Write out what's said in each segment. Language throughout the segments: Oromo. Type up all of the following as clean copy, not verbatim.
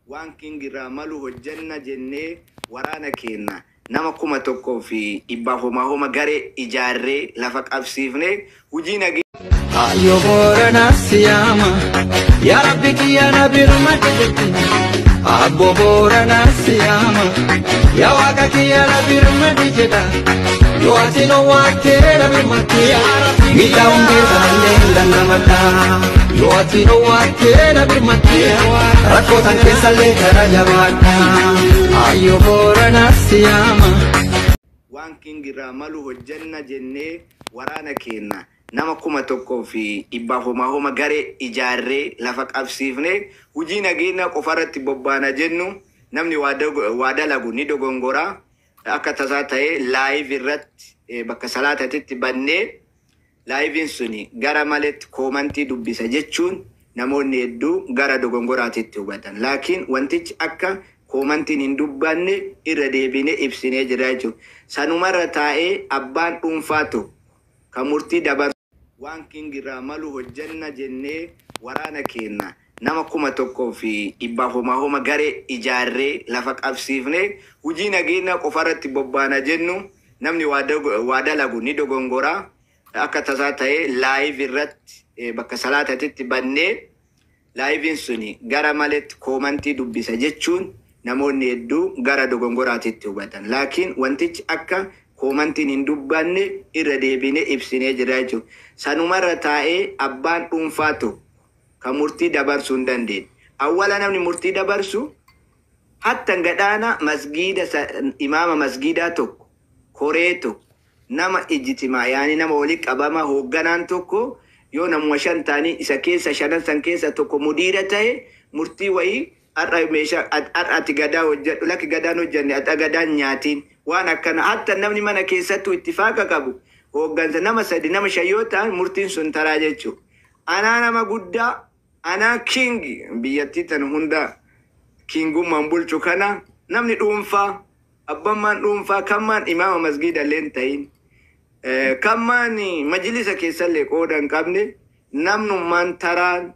Waan king irraa malu hojjanna jennee waraana keenna nama 1400 homaa homa garee ijaarree lafa qabsiifnee hujii nagee. Ayo Boorana siyaama, yaa Rabbi kiyya na birmadhu jetti. Abbo Boorana siyaama, yaa Waaqa kiyya na birmadhu jedha. Yoo ati na waattee na birmatte, miidhaa hundee sanallee hin dandamadha. Yoo ati na waattee na birmatte, rakkoo tan keessallee kana jabaadha. Ayo Boorana siyaama. Waan king irraa malu hojjanna jennee waraana keenna nama 1400 homaa homa garee ijaarree lafa qabsiifnee hujii nageenya qofarratti bobbaana jennu, namni waa dalagu ni dogongora. Akka tasaa ta'ee live irratti bakka salaatatitti bannee, liveiin suni gara maletti commentii dubbisa jechuun namoonni hedduu gara dogongoraatitti hubatan. Laakiin wantichi akka commentiin hin dubbanne irra deebinee ibsinee jira jechuudha. Sanumarra taa'ee abbaan dhuunfaa tokko kan murtii dabarsu waan king irraa malu hojjanna jennee waraana keenna nama 1400 homaa homa garee ijaarree lafa qabsiifnee hujii nageenya qofarratti bobbaana jennu, namni waa dalagu ni dogongora. Akka tasaa ta'ee live irratti bakka salaatatitti bannee, liveiin suni gara maletti commentii dubbisa jechuun namoonni hedduu gara dogongoraatitti hubatan. Laakiin wantichi akka commentiin hin dubbanne irra deebinee ibsinee jira jechuudha. Sanumarra taa'ee abbaan dhuunfaa tokko kan murtii dabarsuu hin dandeenye. Awwala namni murtii dabarsu hatta gadhaana masgiida, imaama masgiidaa tokko, koree tokko, nama ijtimaa, yaani nama walii qabama hoogganaan tokko yoo namuma shan ta'anii isa keessa shanan san keessa tokko mudiira ta'e, murtii wayii har'a meeshaa har'a ati gadaa hojjedhu, lakki gadaan hojjenne, ati gadaan nyaatiin, waan akkana, hatta namni mana keessattuu ittifaaqa qabu hooggansa nama sadi, nama shan yoo ta'an, murtiin sun taraa jechuudha. Anaa nama guddaa, anaa king biyyattii tan hunda kingummaan bulchu kana, namni dhuunfaa, abbammaan dhuunfaa kammaan imaama masgiida illee hin ta'in, kammaan majlisa keessallee qooda hin qabne, namnummaan taraan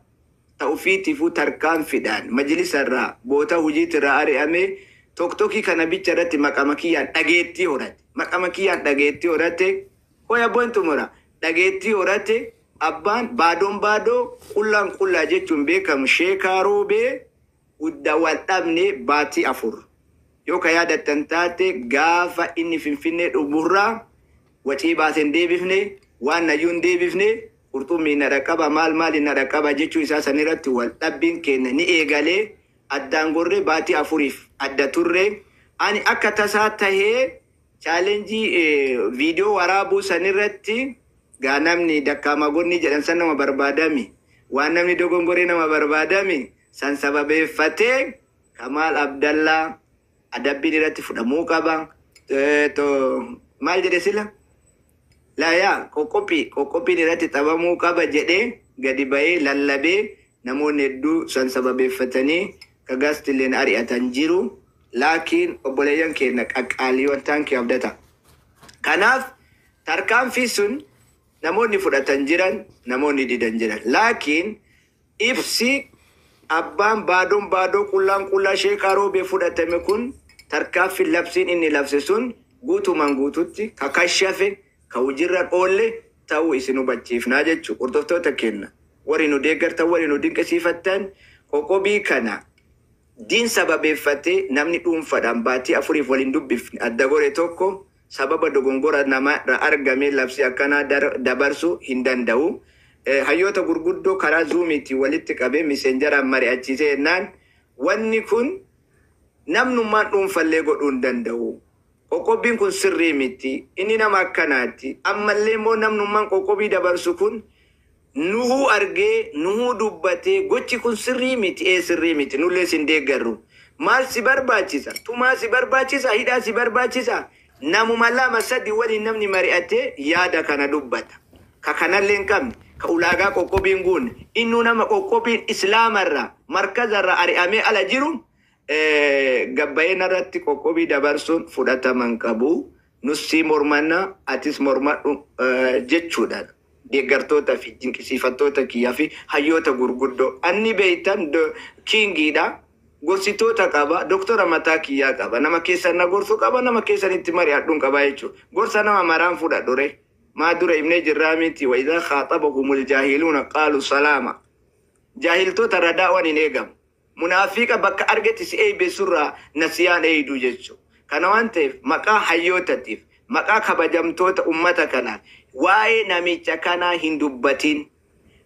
ta'ufiitiifuu tarkaanfidhaan majlisa irraa boota hojiitirraa ari'ame tokkokkii kana bicha irratti maqama kiyyaan dhageettii horate, maqama kiyyaan dhageettii horate. Qoya boon xumura, dhageettii horate. Abbaan baadoon baadoo, qullaan qullaa jechuun beekamu Sheekaa Roobee guddaa wal dhabne baatii 4 yoo ka yaadattan taate, gaafa inni Finfinnee dhuburraa wacii baasee hin deebifne, waan nayyuu hin deebifne, qurxummii na dhaqqaba, maal maali na dhaqqaba jechuu isaa sanirratti wal dhabbiin keenya ni eegalee, addaan gorree baatii 4f adda turre. Ani akka tasaa tahee challenge viidiyoo waraabuu sanirratti gaa namni dakkaama gonni jedhan san nama barbaadami, waan namni dogongoree nama barbaadami san sababeeffatee Kamaal Abdallaa adabbiin irratti fudhamuu qaba. Maal jedhe sila? Laa yaa qoqqophiin irratti xabamuu qaba jedhee gadi bahee lallabee, namoonni hedduu san sababeeffatanii kagaastilleen ari'atan jiru. Laakiin obboleeyyan keenya qaqqaaliiwwan, taankii abdata. Kanaaf tarkaanfii sun namoonni fudhatan jiran, namoonni didan jiran. Laakiin ibsi abbaan baadoon baadoo, qullaan qullaa Sheekaa Roobee fudhatame kun, tarkaanfii labsiin inni labse sun guutumaan guututti ka kashafe, ka hojiirra oolle ta'uu isin hubachiifnaa jechuudha. Hordoftoota keenya, warri nu deeggartan, warri nu dinqisiifattan, qoqqobii kana diin sababeeffatee namni dhuunfaadhaan baatii 4f waliin dubbifne adda gore tokko sababa dogongora namarra argame labsii akkanaa dabarsuu hin danda'u. Hayyoota gurguddoo karaa Zoomiitiin walitti qabee Messengeraan mari'achiisee jennaan, wanni kun namnummaan dhuunfallee godhuu hin danda'u. Qoqqobbiin kun sirrii miti. Inni nama akkanaati. Ammallee immoo namnummaan qoqqobbii dabarsu kun nuhuu argee, nuhuu dubbatee, gochi kun sirrii miti, ee sirrii miti, nullee sin deeggarru. Maal si barbaachisa? Tumaa si barbaachisa? Hidhaa si barbaachisa? Namuma lama sadi waliin namni mari'atee yaada kana dubbata. Ka kanallee hin qabne, ka ulaagaa qoqqobbiin guunne, innuu nama qoqqobbiin islaamarraa, markazarraa ari'amee ala jiru gabbayeen irratti qoqqobbii dabarsuun fudhatama hin qabu. Nus mormanna, atis mormadhu jechuudha. Deeggartoota fi dinqisiifattoota kiyyaa fi hayyoota gurguddoo. Anni beeytan kingiidha. Gorsitoota qaba, doktora mataa kiyyaa qaba, nama keessan na gorsu qaba, nama keessan itti mari'adhuun qaba jechuudha. Gorsa nama maraan fudhadhu re. Maa dura himnee jirraa miti wa idhaa khaaxabahumul jaahiluuna qaalu salaama. Jaahiltoota irraa daawwan hin eegamu. Munaafiqa bakka argetti si eeybeessurraa nasiyaan eeyduu jechuudha. Kana waan ta'eef maqaa hayyootatiif, maqaa kabajamtoota ummata kanaaf waa'ee namicha kanaa hin dubbatin.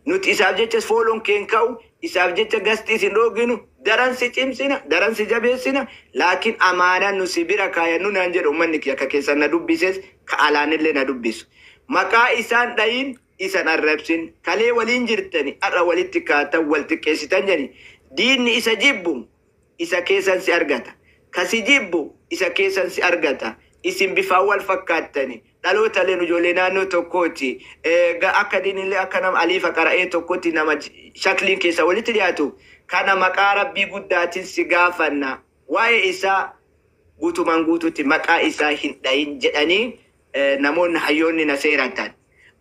Nuti isaaf jecha fooloon keen ka'u, isaaf jecha gastii isin dhooginu, daran si cimsina, daran si jabeessina, laakiin amaanaan nu si bira kaayannu naan jedhu ummanni kiyya ka keessan na dubbises, ka alaanillee na dubbisu. Maqaa isaan dhayin, isan arrabsin, kalee waliin jirtani, har'a walitti kaatan, wal xiqqeessitan jedhani. Diinni isa jibbu, isa keessan si argata. Ka si jibbu, isa keessan si argata. Isin bifaan wal fakkaattani. Dhalootalleen ijoollee naannoo tokkooti. Akka diinillee akka nama aliifa qara'ee tokkotti nama shakliin keessa walitti dhiyaatu. Kana maqaa Rabbii guddaatiin si gaafanna. Waa'ee isaa guutumaan guututti maqaa isaa hin dhayin jedhanii namoonni hayyoonni na seeratan.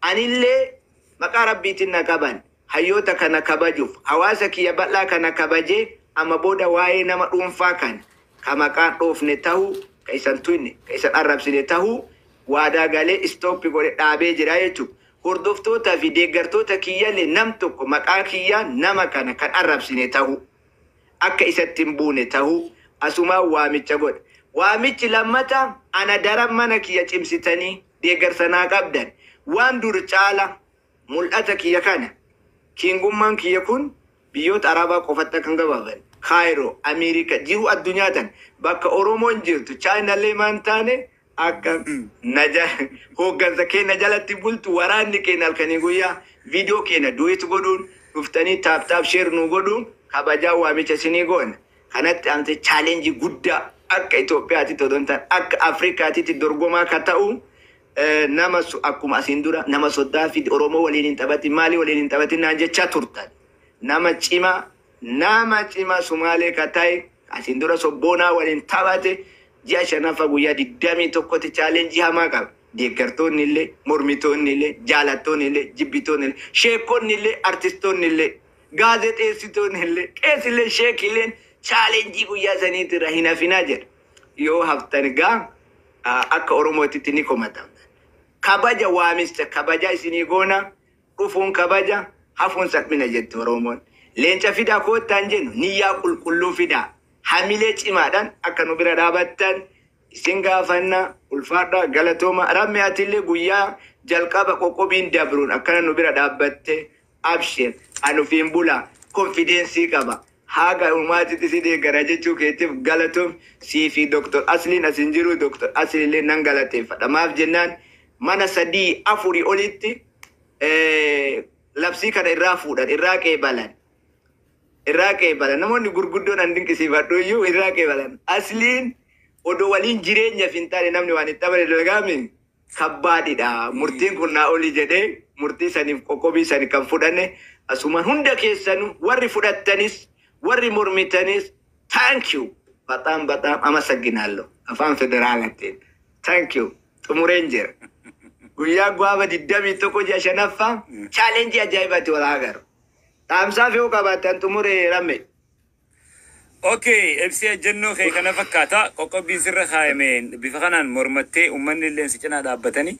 Anillee maqaa Rabbiitiin na qaban. Hayyoota kana kabajuuf hawaasa kiyya bal'aa kana kabajee amma booda waa'ee nama dhuunfaa kana ka maqaan dhoofne tahuu, ka isan tuyne, ka isan arrabsine tahuu waadaa galee istooppii godhe dhaabee jira jechuudha. Hordoftootaa fi deeggartoota kiyyallee nam tokko maqaa kiyyaa nama kana kan arrabsine tahuu, akka isatti hin buune tahuu asumaan waamicha godha. Waamichi lammata ana daran mana kiyya cimsitanii deeggarsa naa qabdan waan dur caala mul'ata kiyya kana kingummaan kiyya kun biyyoota Arabaa qofatti kan gabaaban. Kaayiroo, Ameerika, jiru addunyaa tan bakka Oromoon jirtu Chaayinallee maan taane akka naja hooggansa keenya jalatti bultu waraanni keenya halkanii guyyaa viidiyoo keenya duet godhuun dhuftanii tap tap share nu godhuun kabajaa waamicha isinii goona. Kanatti aantee challenge guddaa akka Itoophiyaatitti odoo hin taane akka Afrikaatitti dorgomaa ka ta'u nama akkuma asiin dura nama soddaa fi Oromoo waliin hin taphatin, maalii waliin hin taphatin naan jechaa turtan. Nama cimaa Sumaalee ka ta'e asiin dura sobboonaa waliin taphate ji'a shanaffaa guyyaa 21tti challenge hamaa qaba. Deeggartoonni illee, mormitoonni illee, jaalattoonni illee, jibbitoonni illee, sheekonni illee, artistoonni illee, gaazexeessitoonni illee, qeesillee, sheekilleen challenge guyyaa saniitirra hin hafinaa jedha. Yoo haftan gaa akka Oromootitti ni komatamta. Kabaja waamicha kabaja isinii goona, dhufuun kabaja, hafuun salphina jetti Oromoon. Leenca fidaa koottaan jennu niyyaa qulqulluu fidaa. Hamilee cimaadhaan akka nu bira dhaabattan isin gaafanna. Ulfaadha, galatooma. Rabbi atillee guyyaa jalqaba qoqqobiin dabruun akkana nu bira dhaabbatte, abshir anufiin bula, confidence qaba. Haga uumaatitti si deeggara jechuu keetiif galatoom. Sii fi Dr. Asliin asin jiru, Dr. Asliillee nan galateeffadha. Maaf jennaan mana sadii afurii olitti labsii kana irraa fuudhan, irraa qeebalan. Irraa qeebalan. Namoonni gurguddoon an dinqisiifadhu iyyuu irraa qeebalan. Asliin odoo waliin jireenyaaf hin taane namni waan itti amane dalagaami kabbaadidha. Murtiin kun naa olii jedhee murtii saniif qoqqobii sani kan fudhanne asumaan hunda keessanuu warri fudhattanis warri mormitanis thank you. በጣም በጣም አመሰግናለሁ. Afaan federaalatiin. Thank you. Xumureen jira. Guyyaa gaafa 21 ji'a shanaffaa challenge ajaa'ibaatti wal agarru. Dhaamsaaf yoo qabaattan xumuree ramme. Okay, ibsi ejjennoo kee kana fakkaata. Qoqqobbiin sirra kaayameen bifa kanaan mormattee uummanni illee si cinaa dhaabbatanii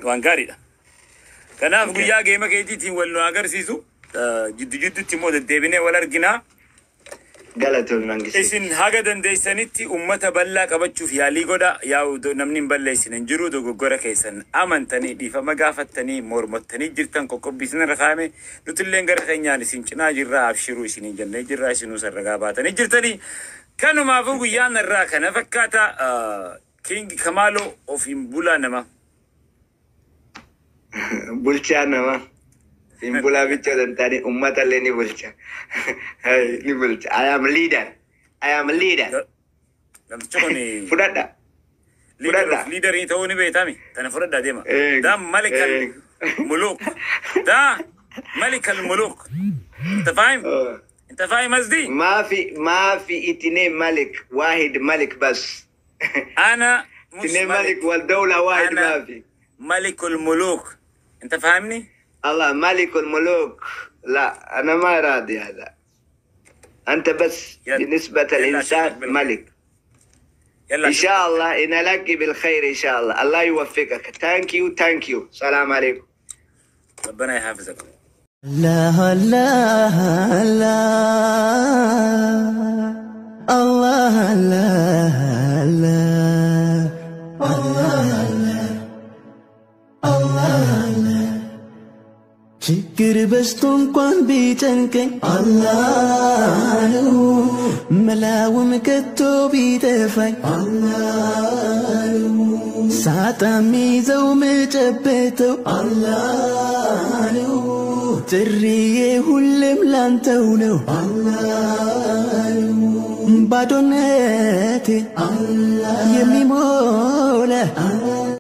waan gaariidha. Kanaaf guyyaa geema keetiitiin wal nu agarsiisu. Jiddu jidduutti immoo deddeebinee wal arginaa. Galatoon Mangisee. Isin haga dandeessanitti ummata bal'aa qabachuuf yaalii godha. Yaa'u namni hin balleessine hin jiru. Dogoggora keessan amantanii dhiifama gaafattanii mormottanii jirtan, qoqqobbii isin irra kaa'ame nutillee gara keenyaan isin cinaa jirra, abshiruu isiniin jennee jirra, isinuu sarragaa baatanii jirtanii. Kanumaafuu guyyaan irraa kana fakkaata. King Kamaaloo ofiin bulaa nama. Bulchaa nama. Hin bulaa bicha osoo hin taane uummata illee ni bulcha. Ni bulcha. I am leader. I am leader. Namtichi kun Fudhadha. leader Fudhadha. Of leaderii ta'uu ni beekami. Tana fudhadhaa deema. ده ملك الملوك، ده ملك الملوك، انت فاهم؟ انت فاهم قصدي؟ ما في اتنين ملك، واحد ملك بس. انا مش اتنين ملك. ملك والدولة واحد. أنا ما في. ملك الملوك، انت فاهمني؟ الله ملك الملوك. لا، انا ما راضي هذا. أنت بس يلا. بالنسبة يلا، للإنسان أشوفك بالخير. ملك. يلا. إن شاء الله نلاقي بالخير إن شاء الله. الله يوفقك. thank you، thank you. سلام عليكم. ربنا يحفظك. الله الله الله الله الله الله الله። ችግር በዝቶ እንኳን ቢጨንቀኝ አላህ ነው፣ መላውም ከቶ ቢጠፋኝ አላህ ነው፣ ሳጣ ሚይዘው ምጨበተው አላህ ነው፣ ጥሪዬ ሁሌም ላንተው ነው አላህ ነው፣ ባዶነቴ የሚሞላ